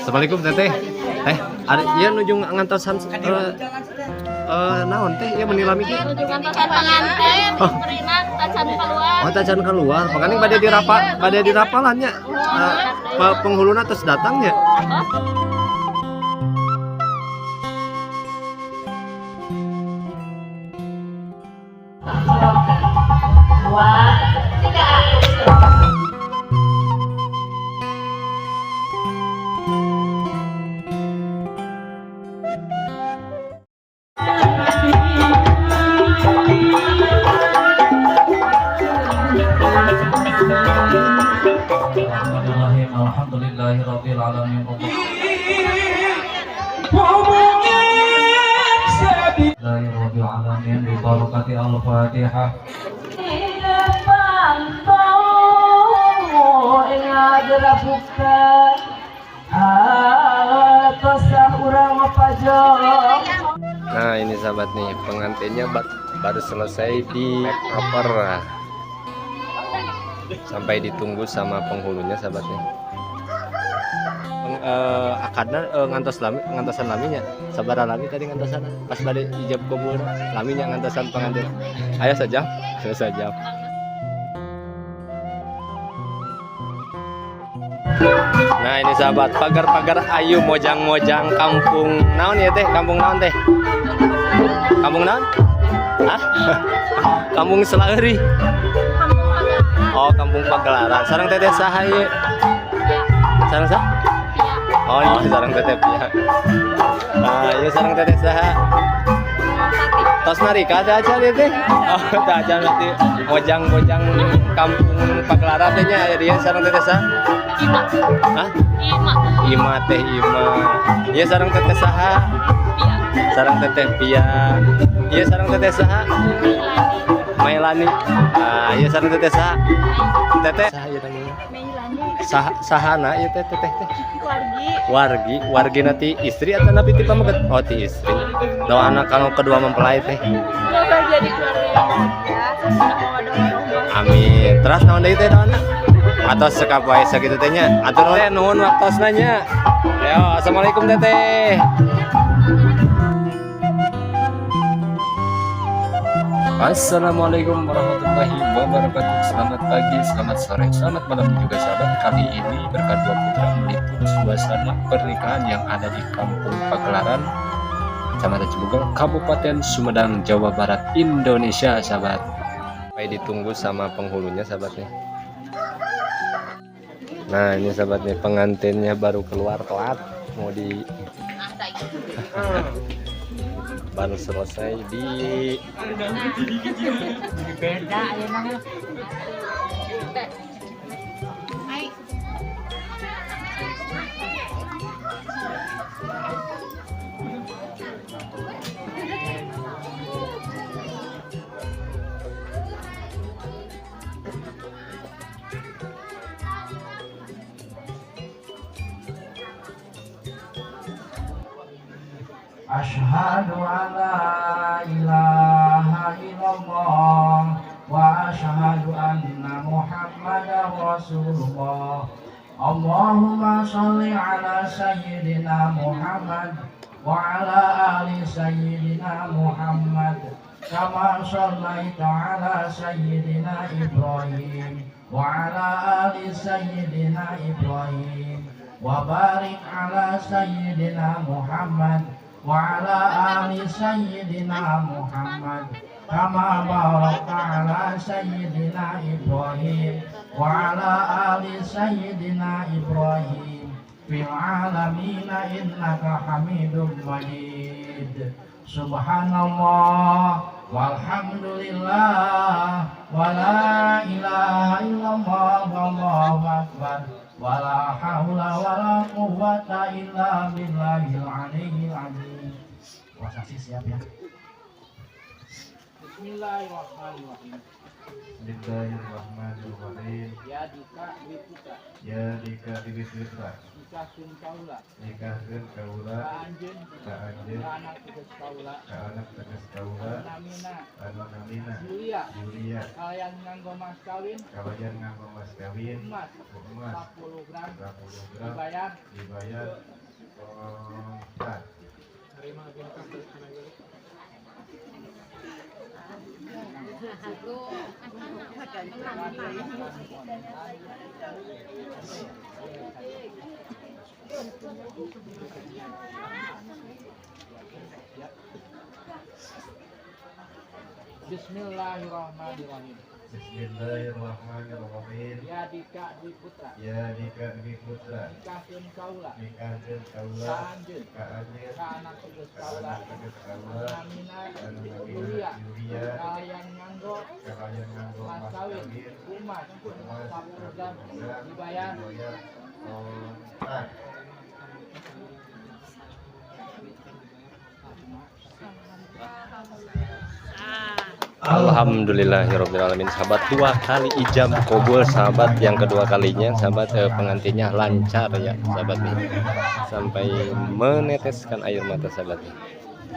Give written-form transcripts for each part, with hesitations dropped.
Assalamualaikum teteh. Ada ieu nuju ngantosan naon teh ieu meni lami kieu? Nuju ngantosan pengantin, istrina tacan keluar. Oh, tacan keluar. Makanya bade dirapa, bade dirapalan nya. Penghuluna terus datangnya. Bismillahirrahmanirrahim. Alhamdulillahirabbil alamin. Alhamdulillahirabbil alamin bi barakati al-Fatihah. Nah, ini sahabat nih, pengantinnya baru selesai di makeover. Sampai ditunggu sama penghulunya sahabat nih. Akadna ngantos lami, ngantosan laminya. Sabaraha lami tadi ngantosan? Pas bade ijab kabul laminya ngantosan pengantin. Ayo saja, ayo saja. Nah, ini sahabat, pagar-pagar ayu mojang-mojang kampung naon ya teh? Kampung naon teh? Kampung naon? Hah? Kampung Selaeuri. Oh, kampung Pagelaran. Sareng teteh saha ieu? Sareng saha? Oh, iya sareng teteh Pia. Nah, ieu sareng teteh saha? Tos narika teh acan ieu teh. Oh, teh acan berarti mojang-mojang kampung Pagelaran teh nya aya dieu sareng teteh saha? Ima. Hah? Ima. Ima teh Ima. Ieu sareng teteh saha? Pia. Sareng teteh Pia. Ieu sareng teteh saha? Mailani. Ah, ieu sareng teteh saha? Teteh saha ieu namanya? Meilani. Saha sahana ieu teh teteh teh? Wargi. Wargi, wargi nanti istri atau napi ti pameget? Oh, ti istri. Doana kalau kedua mempelai teh. Semoga jadi keluarga yang bahagia, sakinah mawaddah warahmah. Amin. Terus naon deui teh doana? Atau sekap wae sakitu teh nya. Atur teh nuhun waktosna nya. Yo, assalamualaikum teteh. Assalamualaikum warahmatullahi wabarakatuh. Selamat pagi, selamat sore, selamat malam juga sahabat. Kali ini Berkah Dua Putra meliput suasana pernikahan yang ada di Kampung Pagelaran, Kecamatan Cibugel, Kabupaten Sumedang, Jawa Barat, Indonesia, sahabat. Sampai ditunggu sama penghulunya sahabat nih. Nah, ini sahabat nih, pengantinnya baru keluar telat, mau di baru selesai di Asyhadu an la ilaha illallah wa asyhadu anna Muhammadar Rasulullah. Allahumma sholli ala sayyidina Muhammad wa ala ali sayyidina Muhammad kama shallaita ala sayyidina Ibrahim wa ala ali sayyidina Ibrahim wa barik ala sayyidina Muhammad wa ala ali sayyidina Muhammad kama barakta ala sayyidina Ibrahim wa ala ali sayyidina Ibrahim fil alamin innaka Hamidum Majid. Subhanallah walhamdulillah wala ilaha illallah wallahu akbar wala haula wala quwwata illa billahil aliyyil azim. Wah, saksi siap ya. Bismillahirrahmanirrahim. Bismillahirrahmanirrahim. Ya Dika Dwi Putra. Ya Dika Dwi Putra. Nikahkeun kaula. Nikahkeun kaula. Ka anjeun. Ka anjeun. Ka anak tegas kaula. Ka anak tegas kaula. Namina. Anu namina. Julia. Julia. Kalayan nganggo mas kawin. Kalayan nganggo mas kawin. Emas. Emas. 40 gram. 40 gram. Dibayar. Dibayar. Kontan. Bismillahirrahmanirrahim. Bismillahirrahmanirrahim. Ya Dika Dwi Putra. Ya Dika Dwi Putra. Nikahkeun kaula. Nikahkeun kaula. Ka anjeun. Ka anjeun. Ka anak teges Ka kaula. anak teges kaula. Namina Anu namina Yulia. Yulia. Kalayan nganggo Kalayan nganggo mas mas kawin kawin. Umas Emas 10 gram gram dibayar dibayar kontan. Alhamdulillahirobbilalamin sahabat, dua kali ijab kabul sahabat, yang kedua kalinya sahabat, pengantinnya lancar ya sahabat nih, sampai meneteskan air mata sahabat nih.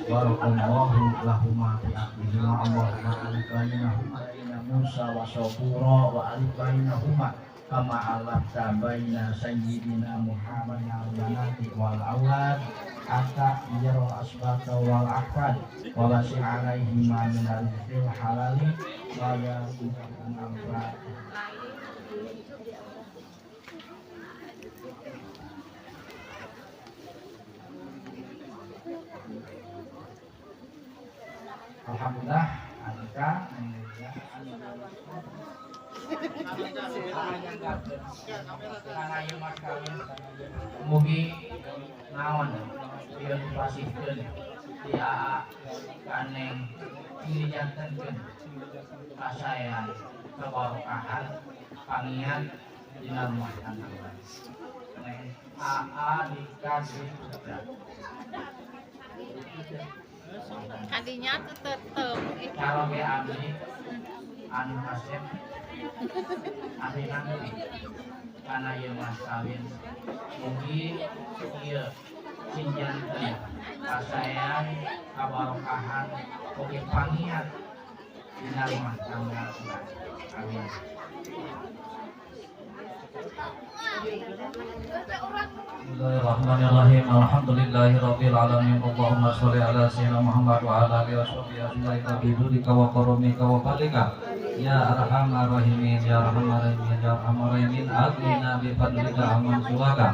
Barakallahu lahuma fi aqdihima Allahumma alif bainahuma baina Musa wa Sabura wa alif bainahuma kama alafta baina sayyidina Muhammad al-banati wal aulad hatta yarul asbata wal ahfad wa wasi alaihima min rizqil halali wa yarzuqhum al-fatih. Alhamdulillah Anika mugi naon ieu pasihkeun di aa kaneng dijantenkeun kasaean kebarokahan pangian dina rumah tangga. Neng aa Dika Dwi Putra. Kadinya tuh tetep Kalau ge abdi anu kasep abdi nanti kana ieu mas kawin mugi ieu sing janten kasaean kabarokahan oge pangian dina rumah tangga urang. Amin. Bismillahirrahmanirrahim. Alhamdulillahirabbil alamin. Allahumma sholli ala sayyidina Muhammad wa ala alihi washabbihi ajmain. Bi dzulika wa karamika wa fadlika. Ya arhamar rahimin, ya arhamar rahimin, ya arhamar rahimin. Aghnina bi fadlika amman siwaka.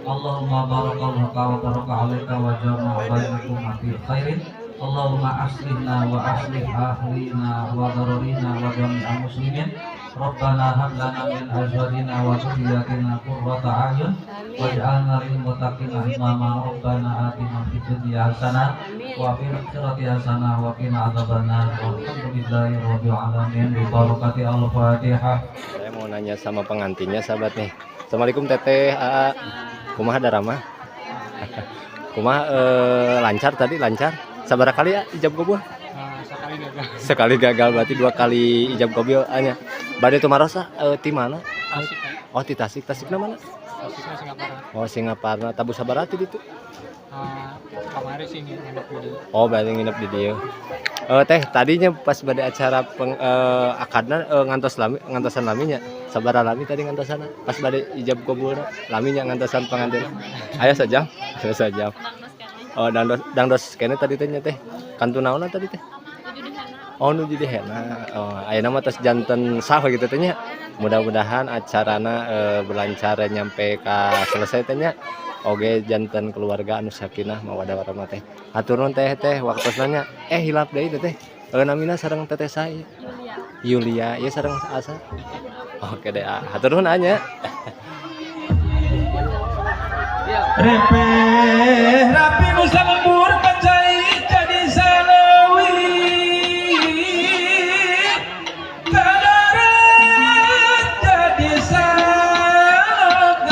Allahumma barakallahu laka wa baraka alaika wa jama'a bainakum fi khairin. Allahumma aslihna wa aslih ahlina wa darurina wa jami'al muslimin. Rabbana hab lana min azwajina wa dzurriyyatina qurrata a'yun waj'alna lil muttaqina imama. Rabbana atina fid dunya hasanah wa fil akhirati hasanah wa qina adzabannar. Walhamdulillahi rabbil alamin. Bi barakati al-Fatihah. Saya mau nanya sama pengantinnya sahabat nih. Assalamualaikum teteh, aa. Kumaha darama? Kumaha lancar tadi, lancar? Sabaraha kali ya ijab kabul? Sekali gagal. Sekali gagal berarti dua kali ijab kabul nya. Bade tumaros ti mana? Tasik. Oh, ti Tasik. Tasikna mana? Tasikna Singaparna. Oh, Singaparna. Tabuh sabaraha ti ditu? Kamari sih nginep di dieu. Oh, berarti nginep di dieu. Teh, tadinya pas bade acara akadna ngantos lami, ngantosan laminya. Sabaraha lami tadi ngantosan? Pas bade ijab kabulna, laminya ngantosan pengantin. Aya sajam? Aya sajam. Oh, dangdos kene tadi teh nya teh. Kantun naonna tadi teh? Oh, nuju di henna. Oh, ayeuna mah tos janten sah gitu teh nya. Mudah-mudahan acarana berlancar nyampe ka selesai teh nya. Oge janten keluarga anu sakinah mawadah warahmah teh. Hatur nuhun teh teh waktosna nya. Hilap deui teh teh. Namina sareng teteh saya. Yulia. Yulia, ieu sareng asa. Oke deh, hatur nuhun nya. Repeh rapi nusa lembur pencai jadi salawi kadarat jadi salokan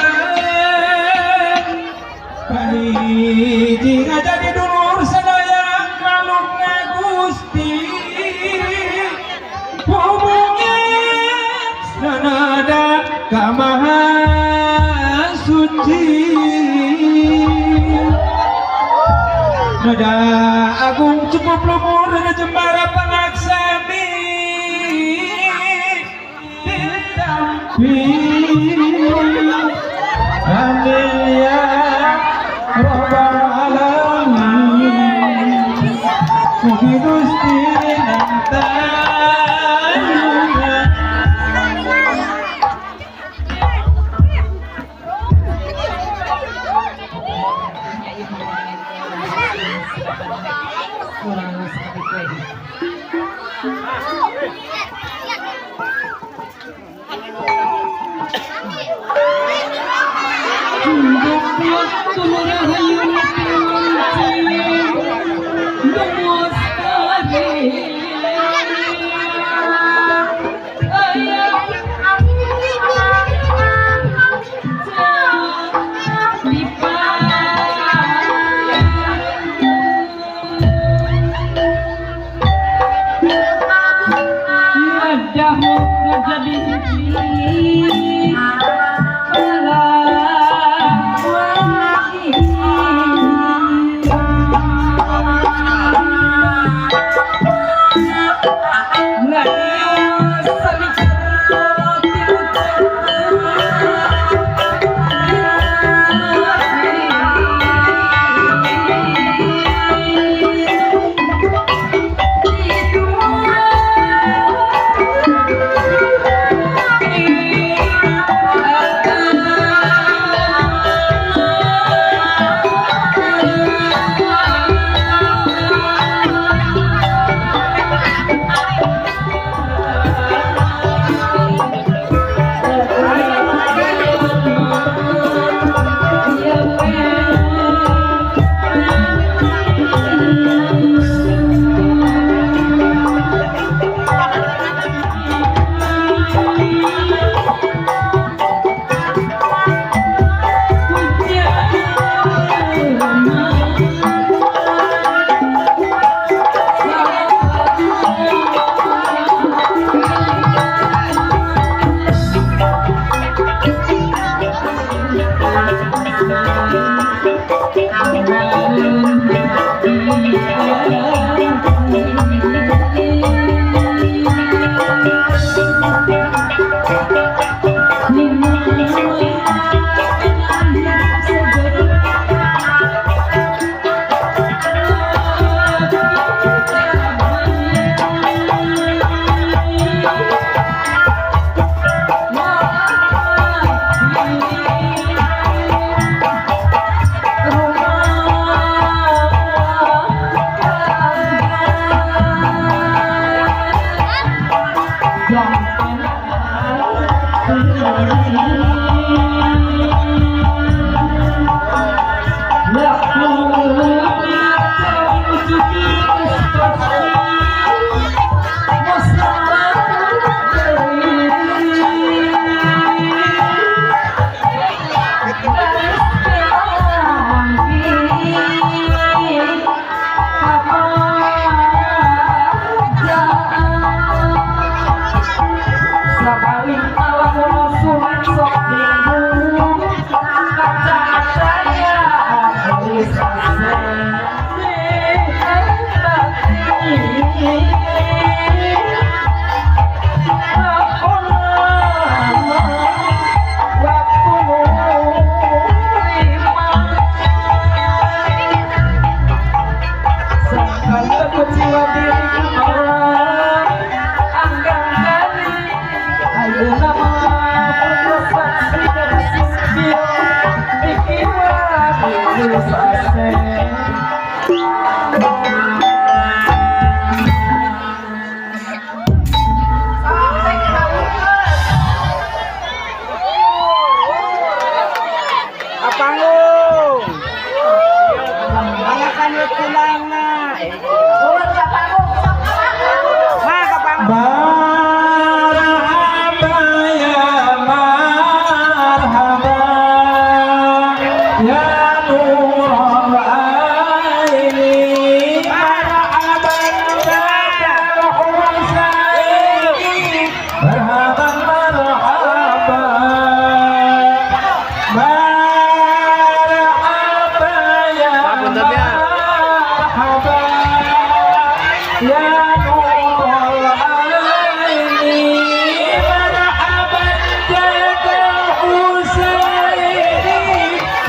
kahiji jadi dulur sadaya kalungna Gusti hubungan sanada ka Maha Suci. Nada agung cukup lumur dan jembara pangaksami ditampi. Amin ya Rabbal alamin. Mugi Gusti nantayuna.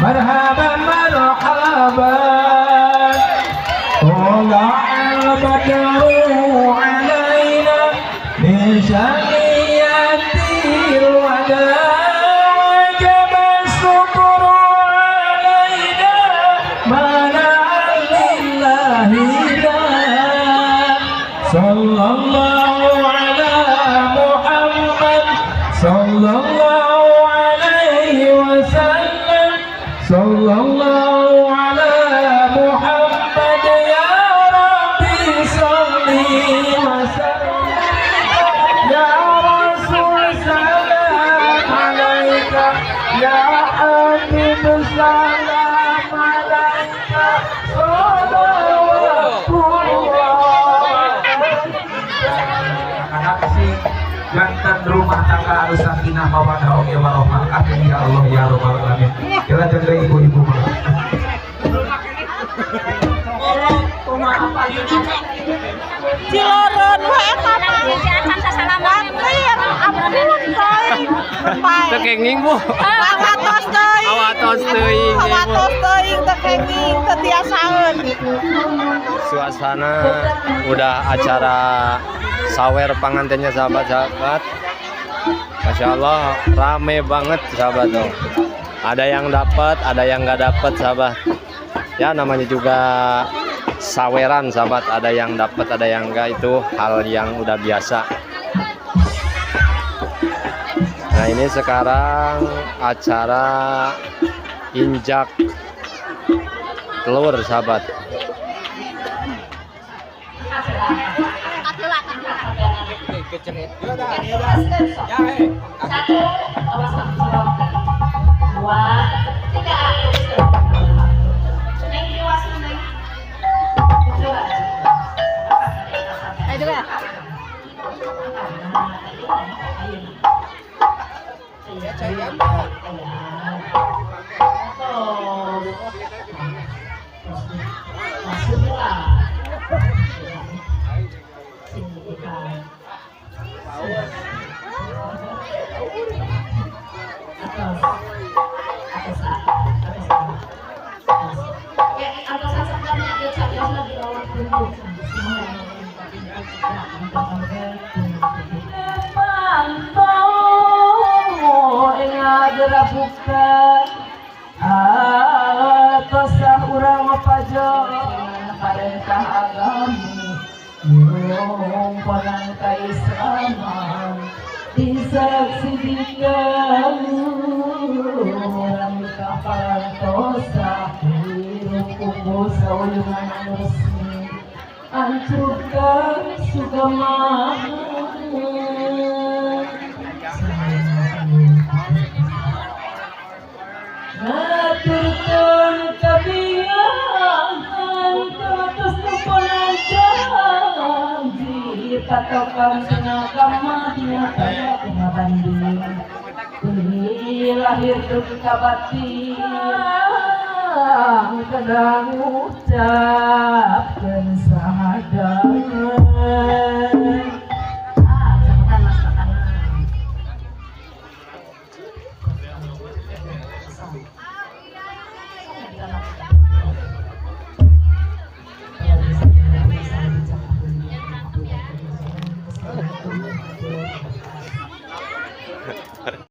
Marhaban, marhaban. Sallallahu ala Muhammad sallallahu alaihi wasallam sallallahu ala Muhammad ya Rabbi salli wa sallim ya Rasul salam alaika ya Habib salam alaika salawatullah. Jantan rumah tangga harus sakinah mawaddah oge warahmah. Amin ya Allah ya rabbal alamin. Jalan jaga ibu-ibu. Ciloron we eta mah. Ampun teuing. Teu kenging Bu. Awatos teuing. Awatos teuing. Awatos teuing teu kenging teu tiasaeun. Suasana udah acara sawer pangantennya sahabat-sahabat. Masya Allah rame banget sahabat tuh. Ada yang dapat, ada yang nggak dapat sahabat. Ya namanya juga saweran sahabat, ada yang dapat, ada yang enggak, itu hal yang udah biasa. Nah ini sekarang acara injak telur sahabat. Satu, dua, tiga. Neng diwas neng. Ayo juga. Lahir duka batin kadang ucapkan sahadat.